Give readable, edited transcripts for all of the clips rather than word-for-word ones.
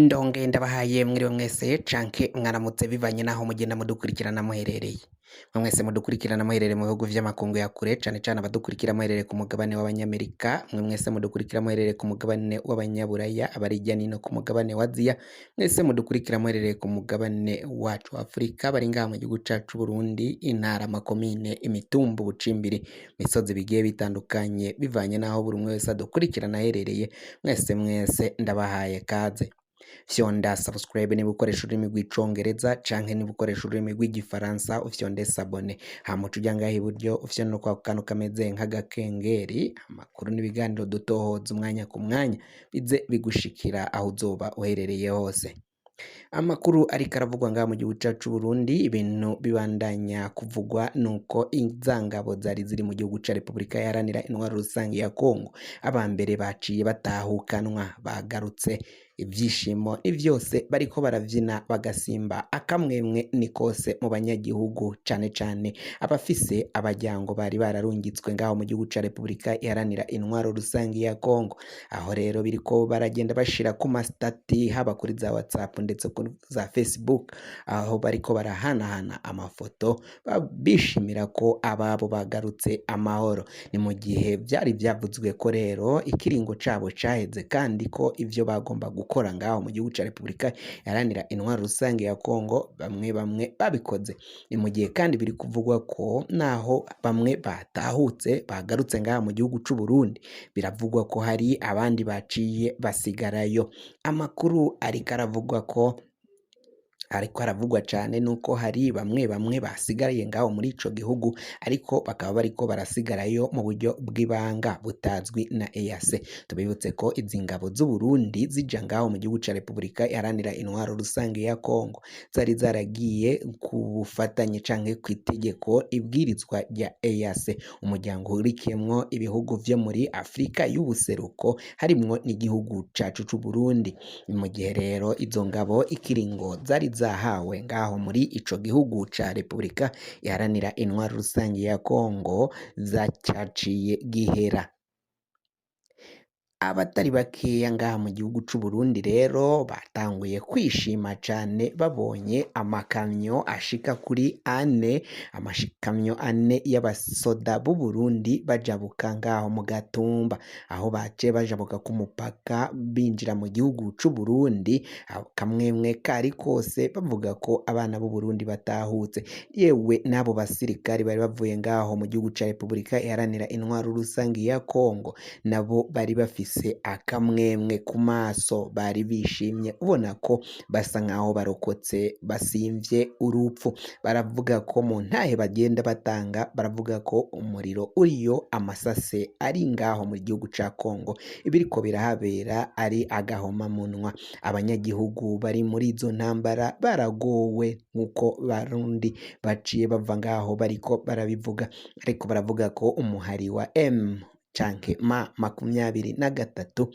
Ndongeye ndabahaye mwiriwe mwese canke mwaramutse bivanye naho mugenda mudukurikirana muherereye. Mwe mwese mudukurikirana muherereye mu bihugu vy'amakungu ya kure, cane cane abadukurikira muherereye ku mugabane w'Abanyamerika, mwe mwese mudukurikira muherereye ku mugabane w'Abanyaburaya, abari hirya nino ku mugabane wa Aziya, mwese mudukurikira muherereye ku mugabane wacu wa Afurika, bari ngaha mu gihugu cacu c'Uburundi, intara, amakomine, imitumba, ubucimbiri, imisozi bigiye bitandukanye, bivanye naho buri umwe wese adukurikirana aherereye, mwese mwese ndabahaye kaze. Fyonda subscribe niba ukoresha ururimi rw'Icongereza canke niba ukoresha ururimi rw'Igifaransa ufyonde s'abonner, hama uce uja ngaha iburyo ufyonde kwa kantu kameze nk'agakengeri, amakuru n'ibiganiro dutohoza umwanya ku mwanya bize bigushikira aho uzoba uherereye hose. Amakuru ariko aravugwa ngaha mu gihugu cacu c'Uburundi, ibintu bibandanya kuvugwa nuko za ngabo zari ziri mu gihugu ca Repubulika Iharanira Intwaro Rusangi ya Kongo, abambere baciye batahukanwa bagarutse, ivyishimo ni vyose, bariko baravyina bagasimba, akamwemwe ni kose mu banyagihugu, cane cane abafise abaryango bari bararungitswe ngaho mu gihugu ca Repubulika Iharanira Intwaro Rusangi ya Kongo. Aho rero biriko baragenda bashira ku ma statut, haba kuri za WhatsApp ndetse kuri za Facebook, aho bariko barahanahana amafoto bishimira ko ababo bagarutse amahoro. Ni mu gihe vyari vyavuzwe ko rero ikiringo cabo caheze kandi ko ivyo bagomba gukora ngaho mu gihugu ca Repubulika Iharanira Intwaro Rusange ya Kongo bamwe bamwe babikoze. Ni mu gihe kandi biri kuvugwa ko naho bamwe batahutse bagarutse ngaha mu gihugu c'u Burundi, biravugwa ko hari abandi baciye basigarayo. Amakuru ariko aravugwa ko ariko aravugwa cane nuko hari bamwe bamwe basigariye ngaho muri ico gihugu, ariko bakaba bariko barasigarayo mu buryo bw'ibanga butazwi na EAC. Tubibutse ko izi ngabo z'u Burundi zija ngaho mu gihugu ca Repubulika Iharanira Intwaro Rusange ya Kongo zari zaragiye ku bufatanye canke kw'itegeko ibwirizwa rya EAC, umuryango uhurikiyemwo ibihugu vyo muri Afrika y'ubuseruko harimwo n'igihugu cacu c'u Burundi. Ni mu gihe rero izo ngabo ikiringo zari zahawe ngaho muri ico gihugu ca Repubulika Iharanira Intwaro Rusange ya Kongo zacaciye gihera. Abatari bakeya ngaha mu gihugu c'u Burundi rero batanguye kwishima cane babonye amakamyo ashika kuri ane, amakamyo ane y'abasoda b'u Burundi bajabuka ngaho mu Gatumba, aho baciye bajabuka ku mupaka binjira mu gihugu c'u Burundi, akamwemwe kari kose bavuga ko abana b'u Burundi batahutse. Yewe n'abo basirikari bari bavuye ngaho mu gihugu ca Repubulika Iharanira Intwaro Rusange ya Kongo nabo bari bafise akamwemwe ku maso, bari bishimye ubona ko basa nkaho barokotse basimvye urupfu. Baravuga ko mu ntahe bagenda batanga, baravuga ko umuriro uriyo, amasase ari ngaho mu gihugu ca Kongo, ibiriko birahabera ari agahomamunwa. Abanyagihugu bari muri izo ntambara baragowe nkuko Barundi baciye bava ngaho bariko barabivuga, ariko baravuga ko umuhari wa M canke M 23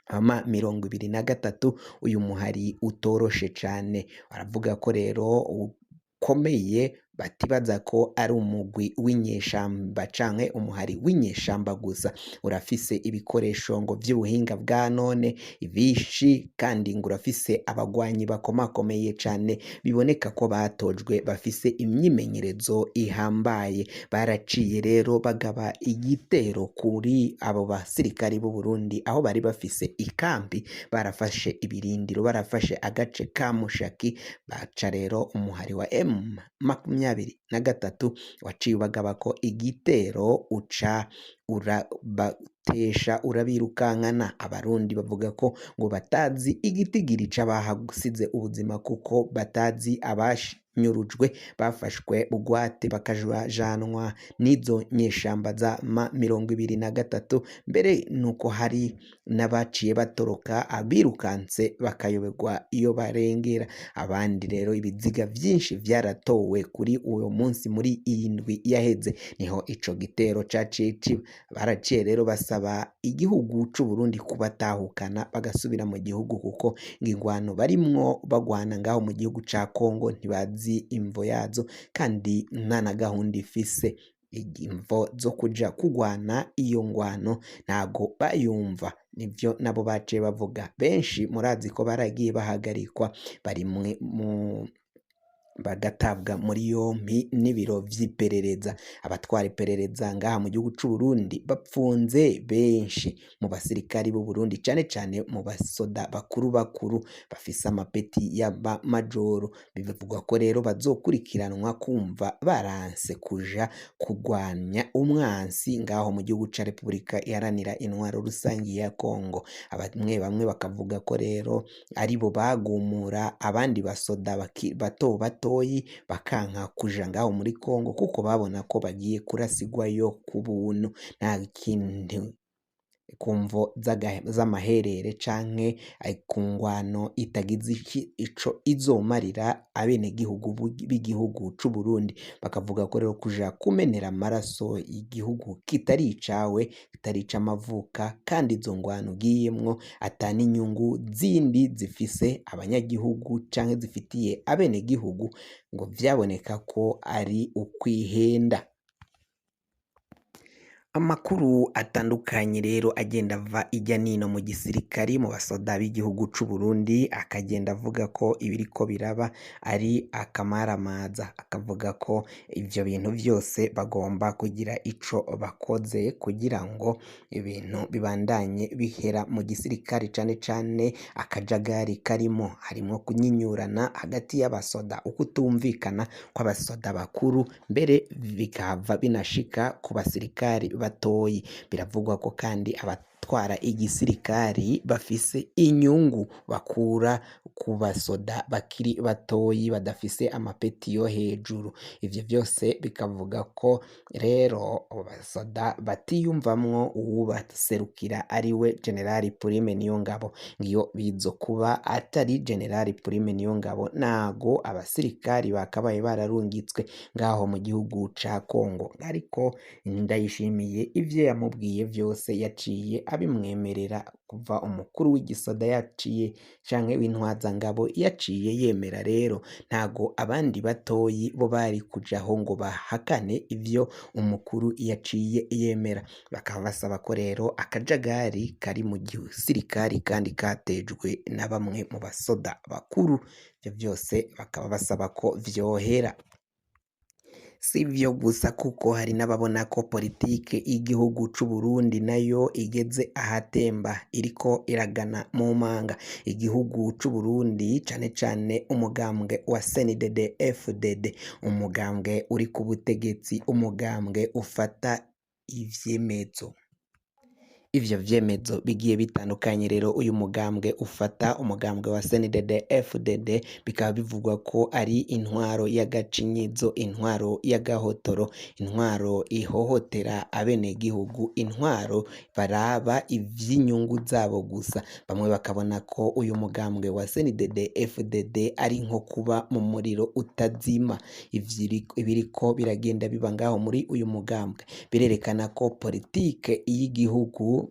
ama 23 uyu muhari utoroshe cane. Baravuga ko rero ukomeye, batibaza ko ari umugwi w'inyeshamba canke umuhari w'inyeshamba gusa, urafise ibikoresho ngo vy'ubuhinga bwa none vyinshi, kandi ngo urafise abagwanyi bakomakomeye cane, biboneka ko batojwe bafise imyimenyerezo ihambaye. Baraciye rero bagaba igitero kuri abo basirikari b'u Burundi aho bari bafise ikambi, barafashe ibirindiro, barafashe agace ka Mushaki. Baca rero umuhari wa M 23 waciye ubagabako igitero, uca urabatesha urabirukankana. Abarundi bavuga ko ngo batazi igitigiri c'abahasize ubuzima, kuko batazi abanyurujwe bafashwe bugwate bakajanwa n'izo nyeshamba za M 23, mbere nuko hari n'abaciye batoroka, abirukanse bakayoberwa iyo barengera. Abandi rero ibiziga vyinshi vyaratowe kuri uwo munsi muri iyi ndwi yaheze, niho ico gitero caciye kiba. Baraciye rero basaba igihugu c'u Burundi kubatahukana bagasubira mu gihugu, kuko ngo ingwano barimwo bagwana ngaho mu gihugu ca Kongo ntibazi imvo yazo kandi nta na gahunda ifise. Imvo zo kuja kugwana iyo ngwano ntago bayumva, nivyo nabo baciye bavuga. Benshi murazi ko baragiye bahagarikwa bari mu bagatabwa muri yompi n'ibiro vy'iperereza. Abatwara iperereza ngaha mu gihugu c'u Burundi bapfunze benshi mu basirikari b'u Burundi, cane cane mu basoda bakuru bakuru bafise amapeti y'abamajoro. Bivugwa ko rero bazokurikiranwa kumva baranse kuja kugwanya umwansi ngaho mu gihugu ca Repubulika Iharanira Intwaro Rusangi ya Kongo. Bamwe bamwe bakavuga ko rero aribo bagumura abandi basoda bato batoyi bakanka kuja ngaho muri Kongo kuko babona ko bagiye kurasigwayo ku buntu, nta kintu kumvo z'amaherere canke ku ngwano itagize ico izomarira abenegihugu b'igihugu c'u Burundi. Bakavuga ko rero kuja kumenera amaraso igihugu kitari icawe, kitari ic'amavuka, kandi izo ngwano ugiyemwo ata n'inyungu zindi zifise abanyagihugu canke zifitiye abenegihugu, ngo vyaboneka ko ari ukwihenda. Amakuru atandukanye rero agenda ava ijya nino mu gisirikari mu basoda b'igihugu c'u Burundi, akagenda avuga ko ibiriko biraba ari akamaramaza, akavuga ko ivyo bintu vyose bagomba kugira ico bakoze kugira ngo ibintu bibandanye bihera mu gisirikari, cane cane akajagari karimo, harimwo kunyinyurana hagati y'abasoda, ukutumvikana kw'abasoda bakuru, mbere bikahava binashika ku basirikari batoyi. Biravugwa ko kandi abatwara igisirikari bafise inyungu bakura ku basoda bakiri batoyi badafise amapeti yo hejuru. Ivyo vyose bikavuga ko rero abo basoda batiyumvamwo uwubaserukira ariwe Generali Prime Niyongabo. Ngiyo bizo kuba atari Generali Prime Niyongabo, ntago abasirikari bakabaye bararungitswe ngaho mu gihugu ca Kongo. Ariko Ndayishimiye ivyo yamubwiye vyose yaciye abimwemerera, kuva umukuru w'igisoda yaciye canke w'intwazangabo yaciye yemera. Rero ntago abandi batoyi bo bari kujaho ngo bahakane ivyo umukuru yaciye yemera. Bakaba basaba ko rero akajagari kari mu gisirikari kandi katejwe na bamwe mu basoda bakuru, ivyo vyose bakaba basaba ko vyohera. Si ivyo gusa kuko hari n'ababona ko politike y'igihugu c'u Burundi nayo igeze ahatemba, iriko iragana mu manga. Igihugu c'u Burundi cane cane umugambwe wa CNDD FDD, umugambwe uri ku butegetsi, umugambwe ufata ivyemezo. Ivyo vyemezo bigiye bitandukanye rero uyu mugambwe ufata, umugambwe wa CNDD FDD, bikaba bivugwa ko ari intwaro y'agacinyizo, intwaro y'agahotoro, intwaro ihohotera abenegihugu, intwaro baraba ivy'inyungu zabo gusa. Bamwe bakabona ko uyu mugambwe wa CNDD FDD ari nko kuba mu muriro utazima. Ibiriko biragenda biba ngaho muri uyu mugambwe birerekana ko politike y'igihugu,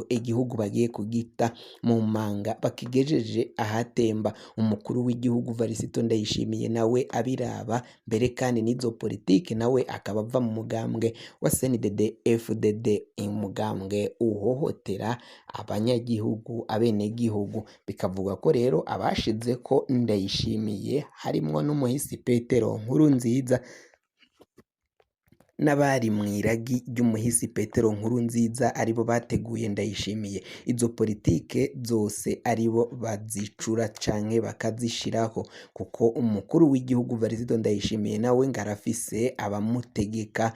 igihugu bagiye kugita mu manga, bakigejeje ahatemba. Umukuru w'igihugu Varisito Ndayishimiye nawe abiraba mbere, kandi n'izo politike nawe akaba ava mu mugambwe wa CNDD FDD, umugambwe uhohotera abanyagihugu, abenegihugu. Bikavuga ko rero abashize ko Ndayishimiye harimwo n'umuhisi Petero Nkurunziza n'abari mw'iragi ry'umuhisi Petero Nkurunziza aribo bateguye Ndayishimiye. Izo politike zose aribo bazicura canke bakazishiraho, kuko umukuru w'igihugu Varisito Ndayishimiye nawe ngo arafise abamutegeka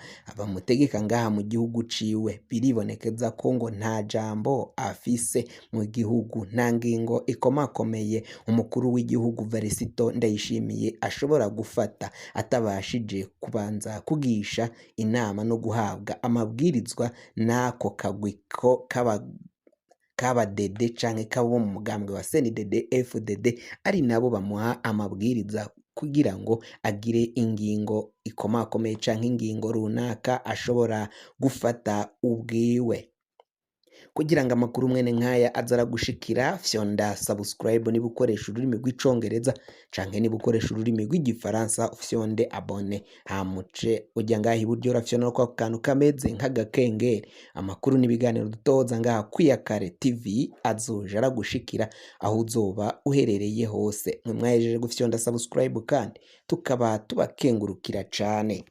ngaha mu gihugu ciwe. Biribonekeza ko ngo nta jambo afise mu gihugu, nta ngingo ikomakomeye umukuru w'igihugu Varisito Ndayishimiye ashobora gufata atabashije kubanza kugisha inama no guhabwa amabwirizwa n'ako kagwi ko k'abadede canke k'abo mu mugambwe wa CNDD FDD, ari nabo bamuha amabwiriza kugira ngo agire ingingo ikomakomeye canke ingingo runaka ashobora gufata ubwiwe. Kugira ngo amakuru mwene nkaya aze aragushikira, fyonda subscribe niba ukoresha ururimi rw'Icongereza, canke niba ukoresha ururimi rw'Igifaransa ufyonde abonner, hama uce uja ngaha iburyo urafyonda kwako kantu kameze nk'agakengeri. Amakuru n'ibiganiro dutoza ngaha kwiyakare TV azoja aragushikira aho uzoba uherereye hose. Mwe mwahejeje gufyonda subscribe kandi tukaba tubakengurukira cane.